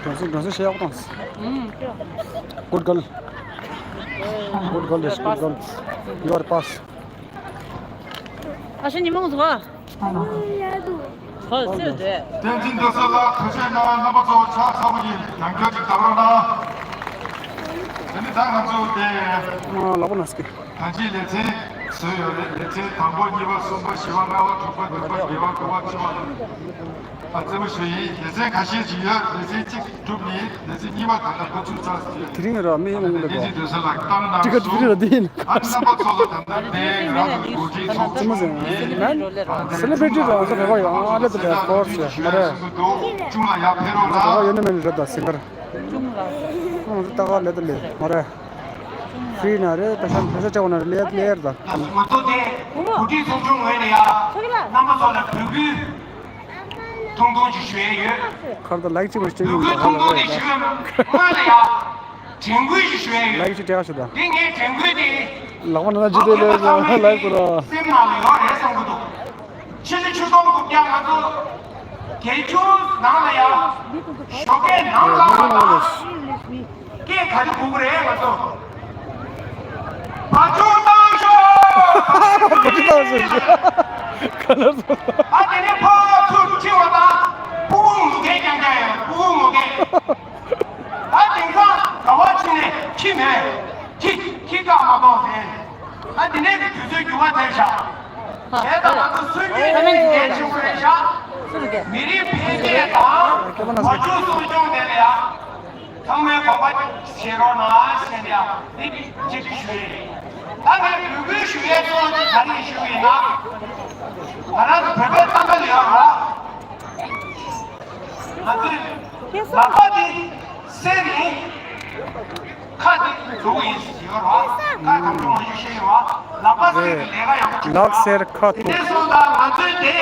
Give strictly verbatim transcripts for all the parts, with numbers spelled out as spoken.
གྲོང་གསེབ་གྲོང་གསེབ་ཤེས་ཡག་དང་། Good girl. Good girl, yes, good girl. You are pass. ཨ་ཤ་ཉི་མ་ངུ་ཟ་བ། ཧོ་སེ་རེད། བསྟན་འཛིན་རྡོ་རྗེ་ལགས་ཐུགས་རྗེ་གནང་། རྣམ་པ་ཚོ་ཕྱག་ཚ་པོ་ཡིན། ཡང་བསྐྱར་ཅིག་གདམ་རོགས་གནང་། དེ་ནི་ད་ང་ཚོ་དེ། ལག་པ་ན་སྐད། གང་ཅིའི་ལེ་ཚན་བཟོས་ཡོད་རེད། ལེ་ཚན་དང་པོ་གཉིས་པ་གསུམ་པ་བཞི་པ་ལྔ་པ་དྲུག་པ་བདུན་པ་བརྒྱད་པ་དགུ་པ་བཅུ་པ། ཨ་རྩེད་མོ་ཞུ་ཡིན། ལེ་ཚན་ཁ་ཤས་ཅིག་ཡོད། ལེ་ཚན་གཅིག་གྲུབ་ནས་ལེ་ཚན་གཉིས་པ་ད་ལྟ་འགོ་ཚུགས་ཚར་ཟིན། དེ་རིང་ར་མི་ཡོང་གི་འདུག་ག་ཊི་ཀེ་ཊི་དེ་རིང་ར་དེ་ཡིན། ཨ་རྣམ་པ་ཚོ་ལ་ད་ལྟ་དེ་ང་རང་ཚོ་གོ་སྒྲིག་ཚོགས་རྩེད་མོ་ཟེར་ན་སེ་ལེ་བྷི་རི་ཊི་ར་ང་ཚོ་བོད་པ་ཡོད། ཨ་ལེ་དེ་ལས་ཀོར་སི་མ་རེད། ང་ཚོ་བོད་པ་ཡོད་ན་མེད་ན་རེད། ད་ཟིན་པར་ང་ཚོ་ལྟ་ག་ལེ་དེ་ལས་མ་རེད། ཧྥི་རི་ན་རེད། ད་ཤམ་ཕེ་ཤ་ཆགས་པ་ན་ལེ་ལེ་རེད། ད་ང་ཚོ་དེ་གོ་སྒྲིག་ཚོགས་ཆུང་ངོས་ནས་ཡ་རྣམ་པ་ཚོ་ལ་འབོད་སྐུལ། ཐུང་ཐུང་ཅིག་ཞུ་ཡས་ཡོད། ཁར་ད་ལའིག་ཅིག་མ་སྤྲད་ཡིན་ད་ཧ་ལ་ཐུང་ཐུང་ཅིག་ཞུ་ཡས་སྔོན་ལ་ཡ་དྲན་སྐུལ་ཞིག་ཞུ་ཡས་ཡོད། ལའིག་ཅིག་སྤྲད་ཡ་ཞུ་ད། འདི་ངའི་དྲན་སྐུལ་དེ། ལག་པ་ན་ན་ཇི་དེ་ལས་ལ་ལའིག་གོ་ར། སེམས་ནང་ལ་ཡོད་རེད་བསམ་གི་འདུག་ཕྱི་ལོ་ཆིག་སྟོང་དགུ་བརྒྱ་ང་ཚོ་བརྒྱད་ཅུ་ནང་ལ་ཡ་ཞོགས་ཀས་ནམ་ལངས་པ་དང་སྐད་ག་རེ་གོ་གི་རེད་ང་ཚོ། བ་ཕྱུགས་བཏང་ཤོག་བ་ཕྱུགས་བཏང་ཤོག་ག་ལ་སོང་། ཨ་དེ་ནས་ཕར་ཚུར་ཁྲིད་པ་དང་སྤུ་གུ་ངུ་སྐད་རྐྱང་རྐྱང་ཡོད། སྤུ་གུ་ངུ་སྐད། ཨ་དེང་སང་ག་བ་ཕྱིན་ནས་ཁྱི་མེད། ཁྱི་ཁྱི་བཀག་མ་གཏོགས་ཟེར། ཨ་དེ་ནས་དུས་ཚོད་འགྱུར་བ་ཐེབས་ཤག་དེ་ལྟ་ང་ཚོ་སྲོལ་རྒྱུན་ནས་འདི་གལ་ཆེན་པོ་རེད་ཤག་མི་རིགས་འཕེལ་རྒྱས་དང་བ་ཕྱུགས་སྲུང་སྐྱོང་དེ་ལ་ཡ། ཚང་མས་དགོངས་པ་བཞེས་རོགས་གནང་ཟེར་ཡ་འདི་གཅིག་ཞུ་ཡས་རེད། ད་ངས་འབོད་སྐུལ་ཞུ་ཡས་གཙོ་བོ་དེ་ག་རེ་ཞུ་ཡིན་ན། ང་རང་ཚོ་བོད་པའི་གཏམ་དཔེ་ལ་ཡོད་རེད། ང་ཚོས་ལག་པ་འདི་གསེར་ཡིན། ཁ་འདི་འབྲུག་ཡིན་ཟེར་ཡོད་རེད། ཁ་དང་འབྲུག་ང་ཚོས་ཤེས་ཡོད་རེད། ལག་པ་གསེར་གྱི་ལས་ཀ་ཡག་པོ་བྱེད་ཀྱི་ཡོད་རེད། ལག་གསེར་ཁ་དེ་འདྲ་ཐུག་སོང་ཙང་ང་ཚོས་དེ་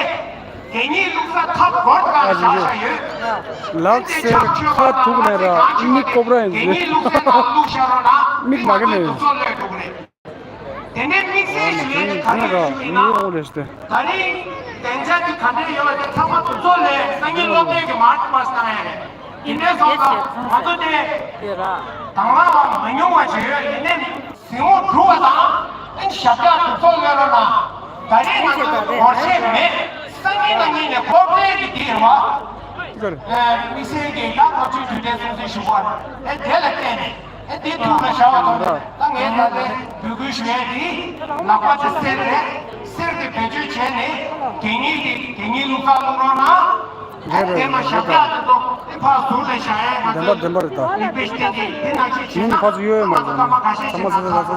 གད་སྙིགས་བླུགས་ས་ཐབ་སྒོར་སྒང་ལ་བཞག་བཞག་ཡོད། ལག་གསེར་ཁ་ཐུག་ནས་ར་མིག་ཀོབ་ར་ཡིན་ཟེར། གད་སྙིགས་བླུགས་སའི་ནང་བླུགས་བཞག་རོགས་གནང་། མིག་མ་གི་ནས་ཡིན། ང་ཚོའི་སྡུག་སྲོག་གློད་འགྲོ་གི་རེད། དེ་ནས་དམིགས་བསལ་ཞུ་ཡས་དེ་ག་རེ་ཞུ་ཡིན་ན། ད་རིང་སྡིངས་ཆ་འདི་ག་འདྲས་ཡོད་པ་དེ་ཚང་མ་དུས་ཚོད་ལས་སང་ཉིན་སློབ་སྟོན་གྱི་མར་ཆི་པ་སི་གནང་ཡ་རེད། ཡིན་ནའི་སོང་ཙང་ང་ཚོ་དེ་དང་བླངས་པ་མ་ཉུང་བ་ཞིག་ཡོད། ཡིན་ནའི་གཟིགས་མོ་སྒྲུབ་པ་དང་ཨ་ནི་ཞབས་བཀྱག་དུས་ཚོད་ལས་རོགས་གནང་། ད་རིང་ང་ཚོ་ངོ་ཤེས་མེད། སང་ཉིན་གནངས་ཉིན་ནས་ཁོ་པའི་གི་དེ་རེད་བ། དམིགས་བསལ་གྱི་ཡང་ཁོ་ཚོའི་དུས་དྲན་སྲུང་བརྩི་ཞུ་བ་རེད། དེ་ལ་བརྟེན་ནས། ཨེ་དེ་ཐུགས་ལ་བཞག་པ་དང་། ད་ངས་ད་ལྟའི་འབོད་སྐུལ་ཞུ་ཡས་དེ་ལག་པ་དེ་གསེར་རེད། གསེར་དེ་བེད་སྤྱོད་བྱས་ནས་གད་སྙིགས་དེ་གད་སྙིགས་བླུགས་ས་བླུགས་རོགས་གནང་། ཨེ་དེ་མ་ཞབས་བཀྱག་དེ་ཚོ་ཨེ་ཕར་ཟུར་ལ་བཞག་ཡས་ང་ཚོས་བདེན་པ་བདེན་པ་རེད་ད། ཨེ་དཔེ་བལྟས་ཏེ་དེ་ནང་བཞིན་བྱས་ན་ང་ཚོ་སྐར་མ་ཁ་ཤས་ཤིག་ནང་ཚར།